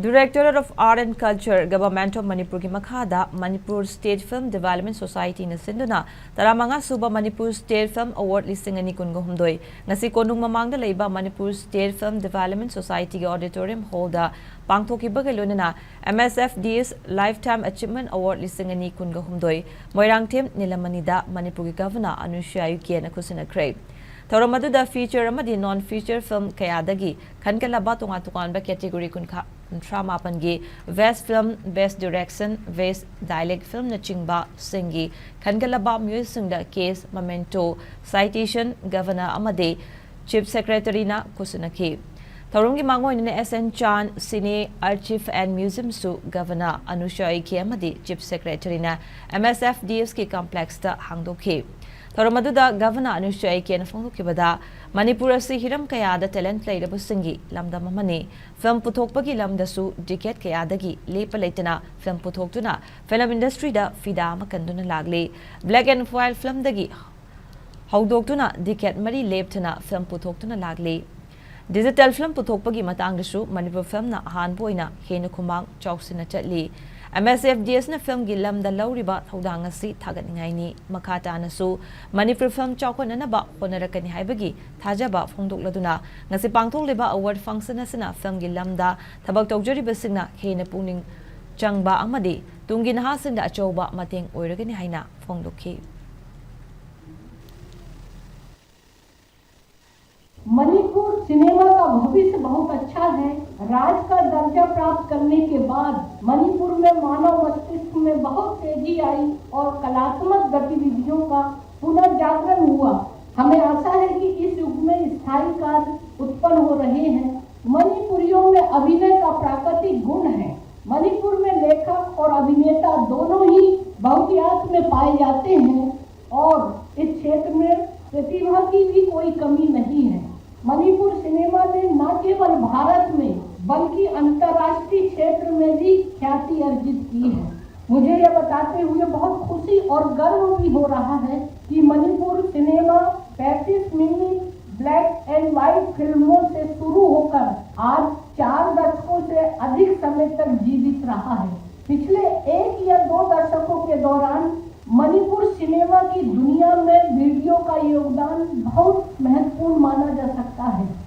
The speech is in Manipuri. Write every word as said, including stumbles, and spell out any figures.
Directorate of Art and Culture, Government of ꯃꯅꯤꯄꯨꯔꯒꯤ ꯃꯈꯥꯗ ꯃꯅꯤꯄꯨꯔ State Film Development Societyꯅ ꯁꯤꯟꯗꯨꯅ ꯇꯔꯥꯃꯉꯥ ꯁꯨꯕ ꯃꯅꯤꯄꯨꯔ State Film Award ꯂꯤꯁꯤꯡ ꯑꯅꯤ ꯀꯨꯟꯒ ꯍꯨꯝꯗꯣꯏ ꯉꯁꯤ ꯀꯣꯅꯨꯡ ꯃꯃꯥꯡꯗ ꯂꯩꯕ Manipur State Film Development Societyꯒꯤ auditorium hallꯗ ꯄꯥꯡꯊꯣꯛꯈꯤꯕꯒ ꯂꯣꯏꯅꯅ M S F D S Lifetime Achievement Award ꯂꯤꯁꯤꯡ ꯑꯅꯤ ꯀꯨꯟꯒ ꯍꯨꯝꯗꯣꯏ ꯃꯣꯏꯔꯥꯡꯊꯦꯝ ꯅꯤꯂꯃꯅꯤꯗ ꯃꯅꯤꯄꯨꯔꯒꯤ Governor ꯑꯅꯨꯁꯨꯏꯌꯥ ꯎꯏꯀꯦꯅ ꯈꯨꯠꯁꯤꯟꯅꯈ꯭ꯔꯦ꯫ ꯊꯧꯔꯝ ꯑꯗꯨꯗ feature ꯑꯃꯗꯤ non feature film ꯀꯌꯥꯗꯒꯤ ꯈꯟꯒꯠꯂꯕ ꯇꯣꯉꯥꯟ ꯇꯣꯉꯥꯟꯕ category ꯀꯨꯟꯊ꯭ꯔꯥ, ꯀꯨꯟꯊ꯭ꯔꯥ ꯃꯥꯄꯟꯒꯤ Best Film, Best Direction, Best Dialect Filmꯅꯆꯤꯡꯕꯁꯤꯡꯒꯤ ꯈꯟꯒꯠꯂꯕ ꯃꯤꯑꯣꯏꯁꯤꯡꯗ case, memento, citation, Governor ꯑꯃꯗꯤ Chief Secretaryꯅ ꯈꯨꯠꯁꯤꯟꯅꯈꯤ꯫ ꯊꯧꯔꯝꯒꯤ ꯃꯥꯡꯑꯣꯏꯅꯅ S N Chan, Cine, Archive and Museumꯁꯨ Governor ꯑꯅꯨꯁꯨꯏꯌꯥ ꯎꯏꯀꯦ ꯑꯃꯗꯤ Chief Secretaryꯅ M S F D Sꯀꯤ complexꯇ ꯍꯥꯡꯗꯣꯛꯈꯤ꯫ ꯊꯧꯔꯝ ꯑꯗꯨꯗ Governor ꯑꯅꯨꯁꯨꯏꯌꯥ ꯎꯏꯀꯦꯅ ꯐꯣꯡꯗꯣꯛꯈꯤꯕꯗ, ꯃꯅꯤꯄꯨꯔ ꯑꯁꯤ ꯍꯤꯔꯝ ꯀꯌꯥꯗ talent ꯂꯩꯔꯕꯁꯤꯡꯒꯤ ꯂꯝꯗꯝ ꯑꯃꯅꯤ꯫ Film ꯄꯨꯊꯣꯛꯄꯒꯤ ꯂꯝꯗꯁꯨ decade ꯀꯌꯥꯗꯒꯤ ꯂꯦꯞꯄ ꯂꯩꯇꯅ film ꯄꯨꯊꯣꯛꯇꯨꯅ film industryꯗ ꯐꯤꯗꯥ ꯑꯃ ꯀꯟꯗꯨꯅ ꯂꯥꯛꯂꯤ꯫ Black and white filmꯗꯒꯤ ꯍꯧꯗꯣꯛꯇꯨꯅ decade ꯃꯔꯤ ꯂꯦꯞꯇꯅ film ꯄꯨꯊꯣꯛꯇꯨꯅ ꯂꯥꯛꯂꯤ꯫ Digital film ꯄꯨꯊꯣꯛꯄꯒꯤ ꯃꯇꯥꯡꯗꯁꯨ ꯃꯅꯤꯄꯨꯔ filmꯅ ꯑꯍꯥꯟꯕ ꯑꯣꯏꯅ ꯍꯦꯟꯅ ꯈꯨꯃꯥꯡ ꯆꯥꯎꯁꯤꯟꯅ ꯆꯠꯂꯤ꯫ M S F D Sꯅ filmꯒꯤ ꯂꯝꯗ ꯂꯧꯔꯤꯕ ꯊꯧꯗꯥꯡ ꯑꯁꯤ ꯊꯥꯒꯠꯅꯤꯡꯉꯥꯏꯅꯤ꯫ ꯃꯈꯥ ꯇꯥꯅꯁꯨ ꯃꯅꯤꯄꯨꯔ film ꯆꯥꯎꯈꯠꯅꯅꯕ ꯍꯣꯠꯅꯔꯛꯀꯅꯤ ꯍꯥꯏꯕꯒꯤ ꯊꯥꯖꯕ ꯐꯣꯡꯗꯣꯛꯂꯗꯨꯅ, ꯉꯁꯤ ꯄꯥꯡꯊꯣꯛꯂꯤꯕ award function ꯑꯁꯤꯅ filmꯒꯤ ꯂꯝꯗ ꯊꯕꯛ ꯇꯧꯖꯔꯤꯕꯁꯤꯡꯅ ꯍꯦꯟꯅ ꯄꯨꯛꯅꯤꯡ ꯆꯪꯕ ꯑꯃꯗꯤ ꯇꯨꯡꯒꯤ ꯅꯍꯥꯁꯤꯡꯗ ꯑꯆꯧꯕ ꯃꯇꯦꯡ ꯑꯣꯏꯔꯒꯅꯤ ꯍꯥꯏꯅ ꯐꯣꯡꯗꯣꯛꯈꯤ꯫ मणिपुर सिनेमा का भविष्य बहुत अच्छा है। राज का दर्जा प्राप्त करने के बाद मणिपुर में मानव मस्तिष्क में बहुत तेजी आई और कलात्मक गतिविधियों का पुनर्जागरण हुआ। हमें आशा है कि इस युग में स्थायी कार्य उत्पन्न हो रहे हैं। मणिपुरियों में अभिनय का प्राकृतिक गुण है। मणिपुर में लेखक और अभिनेता दोनों ही बहुतायत में पाए जाते हैं और इस क्षेत्र में प्रतिभा की भी कोई कमी नहीं है। मणिपुर सिनेमा ने न केवल भारत में बल्कि अंतर्राष्ट्रीय क्षेत्र में भी ख्याति अर्जित की है। मुझे यह बताते हुए बहुत खुशी और गर्व भी हो रहा है कि मणिपुर सिनेमा पैंतीस मिनी black and white फिल्मों से शुरू होकर आज चार दशकों से अधिक समय तक जीवित रहा है। पिछले एक या दो दशकों के दौरान मणिपुर सिनेमा की दुनिया में वीडियो का योगदान बहुत महत्वपूर्ण माना जा सकता है।